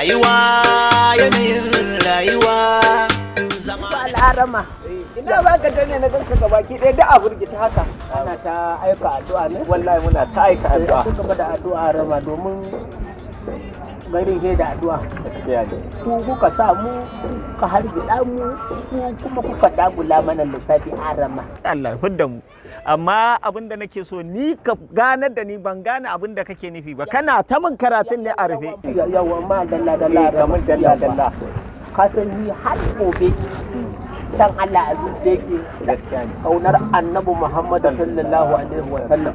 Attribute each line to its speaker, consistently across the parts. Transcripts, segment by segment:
Speaker 1: Rayuwa, yanayin rayuwa, zama.
Speaker 2: Al'arama.
Speaker 3: Ina za ka je ne na ganka gabaki ɗaya da a burgice haka?
Speaker 2: Ana ta aika addu'a ne.
Speaker 3: Wallahi muna ta aika addu'a.
Speaker 2: Ku gaba da addu'a, rama, domin garin he da addu'a.
Speaker 3: Gaskiya ne.
Speaker 2: Ku kuka sa mu, kuka hargitsa mu, ku kuma kuka dagula mana lissafi, arama.
Speaker 3: Allah ya fidda mu. Amma abin da nake so ni ka ganar da ni, ban gane abin da kake nufi ba. Kana ta min karatun ne a rufe.
Speaker 2: Yawa ma dalla dalla.
Speaker 3: Eh, kamar dalla dalla.
Speaker 2: Ka san ni har gobe san Allah a zuciya yake.
Speaker 3: Gaskiya ne.
Speaker 2: Kaunar Annabi Muhammad sallallahu alaihi wa sallam,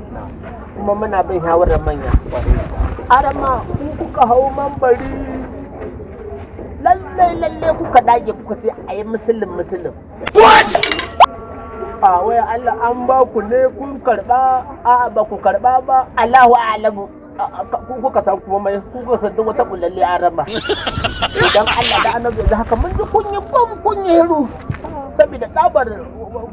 Speaker 2: kuma muna bin shawarar manya. Arama, ku kuka hau mambari, lallai lalle kuka dage kuka ce a yi musulun musulun. A wai Allah an ba ku ne kun karba, a ba ku karba ba, Allahu a'lamu. Ku kuka san kuma mai ku kuka san duk wata kullalle. Arama, idan Allah da Annabi yanzu haka mun ji kun yi gum, kun yi hiru saboda tsabar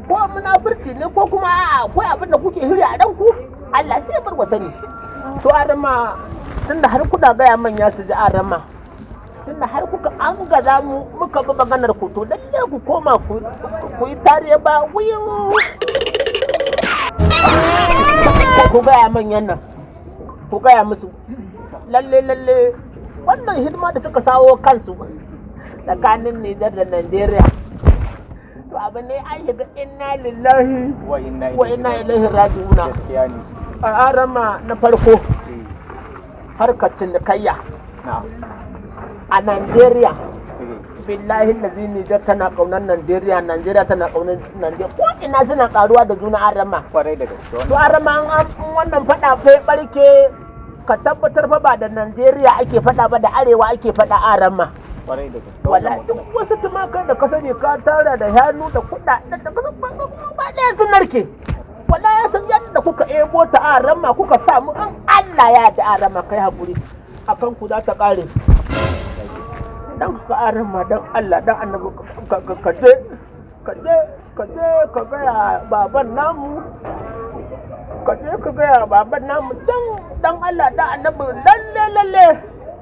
Speaker 2: ko munafurci ne ko kuma a'a akwai abin da kuke hiri a ranku, Allah sai bar wa sani. To arama, tunda har kuna gaya manya su ji, arama, tunda har kuka an gaza mu muka bi maganar ku, to lalle ku koma ku yi tare ba wuyin ku gaya manyan nan, ku gaya musu lalle lalle wannan hidima da suka sawo kansu tsakanin Nijar da Najeriya, to abu ne an shiga inna lillahi
Speaker 3: Wa inna
Speaker 2: wa inna ilaihi raji'una.
Speaker 3: Gaskiya ne.
Speaker 2: A arama, na farko, harkar cinikayya a Najeriya, billahi lazi Nijar tana kaunar Najeriya, Najeriya tana kaunar Najeriya, ko ina suna karuwa da juna, arama.
Speaker 3: Kwarai da gaske.
Speaker 2: To arama, an wannan fada fa ya barke, ka tabbatar fa ba da Najeriya ake fada ba, da arewa ake fada, arama.
Speaker 3: Kwarai da gaske.
Speaker 2: Wallahi duk wasu tumakai da ka sani ka tara da hannu da kuɗaɗen da ka ba ɗaya sun narke. Wallahi ya san yadda kuka ebo ta, arama, kuka sa mu in Allah ya da arama kai hakuri akan ku za ta ƙare. Dan ka arama, dan Allah dan Annabi, ka je ka gaya baban namu, ka je ka gaya baban namu, dan Allah dan Annabi, lalle lalle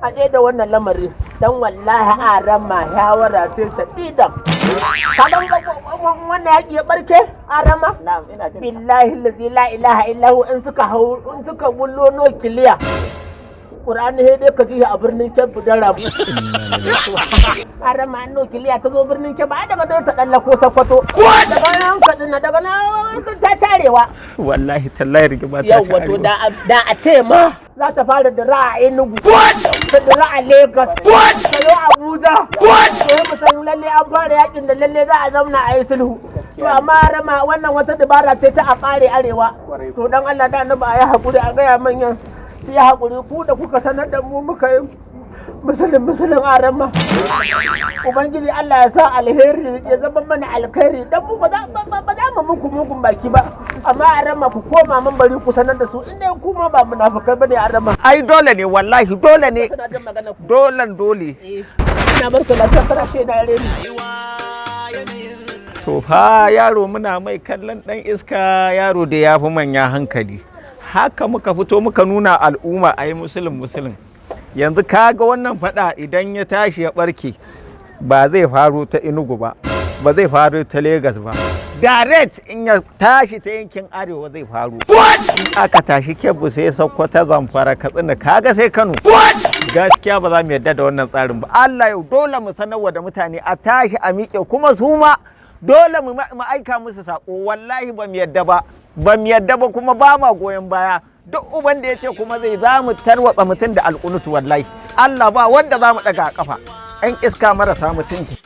Speaker 2: a tsaye da wannan lamari, dan wallahi arama shawara ce ta didan ka dan wannan yaƙi ya barke, arama.
Speaker 3: Na'am, ina jin ka.
Speaker 2: Billahi allazi la ilaha illa hu, in suka hau, in suka bullo nukiliya, Qur'ani sai dai ka ji a birnin Kebbi dan ramu. Arama, an nukiliya ta zo birnin Kebbi, ai daga dai ta ɗallako Sokoto. Daga nan Katsina, daga nan ta tarewa.
Speaker 3: Wallahi tallahi rigima ta
Speaker 2: Yawwa, to da a ce ma za ta fara da ra'a Enugu. Ta da ra'a Lagos. Ta yo Abuja. To mu san lalle an fara yakin da lalle za a zauna a yi sulhu. To amma rama, wannan wata dabara ce ta a kare arewa. To dan Allah da Annabi a yi hakuri, a gaya manyan su yi hakuri, ku da kuka sanar da mu muka yi musulun musulun, arama. Ubangiji Allah ya sa alheri ya zama mana alkhairi, dan mu ba za mu muku mugun baki ba, amma arama, ku koma mun bari ku sanar da su inda ku ma ba munafukai bane, arama.
Speaker 3: Ai dole ne, wallahi dole ne.
Speaker 2: Suna jin magana ku.
Speaker 3: Dolen dole.
Speaker 2: Eh, ina barka lafiya, kana ce da reni.
Speaker 1: Rayuwa, yanayin
Speaker 3: To fa yaro muna mai kallon dan iska, yaro da ya fi manya hankali. Haka muka fito muka nuna al'umma a yi musulun musulun. Yanzu kaga wannan fada idan ya tashi ya barke, ba zai faru ta Enugu ba, ba zai faru ta Legas ba. Direct in ya tashi ta yankin arewa zai faru. In aka tashi Kebbi, sai Sokoto, Zamfara, Katsina, kaga sai Kano. Gaskiya ba za mu yarda da wannan tsarin ba. Allah yau dole mu sanarwa da mutane a tashi a miƙe, kuma su ma dole mu aika musu sako, wallahi ba mu yarda ba, ba mu yarda ba, kuma ba ma goyon baya. Duk uban da ya ce kuma zai za mu tarwatsa mutum da alƙunutu, wallahi Allah ba wanda za mu ɗaga a kafa. 'Yan iska marasa mutunci.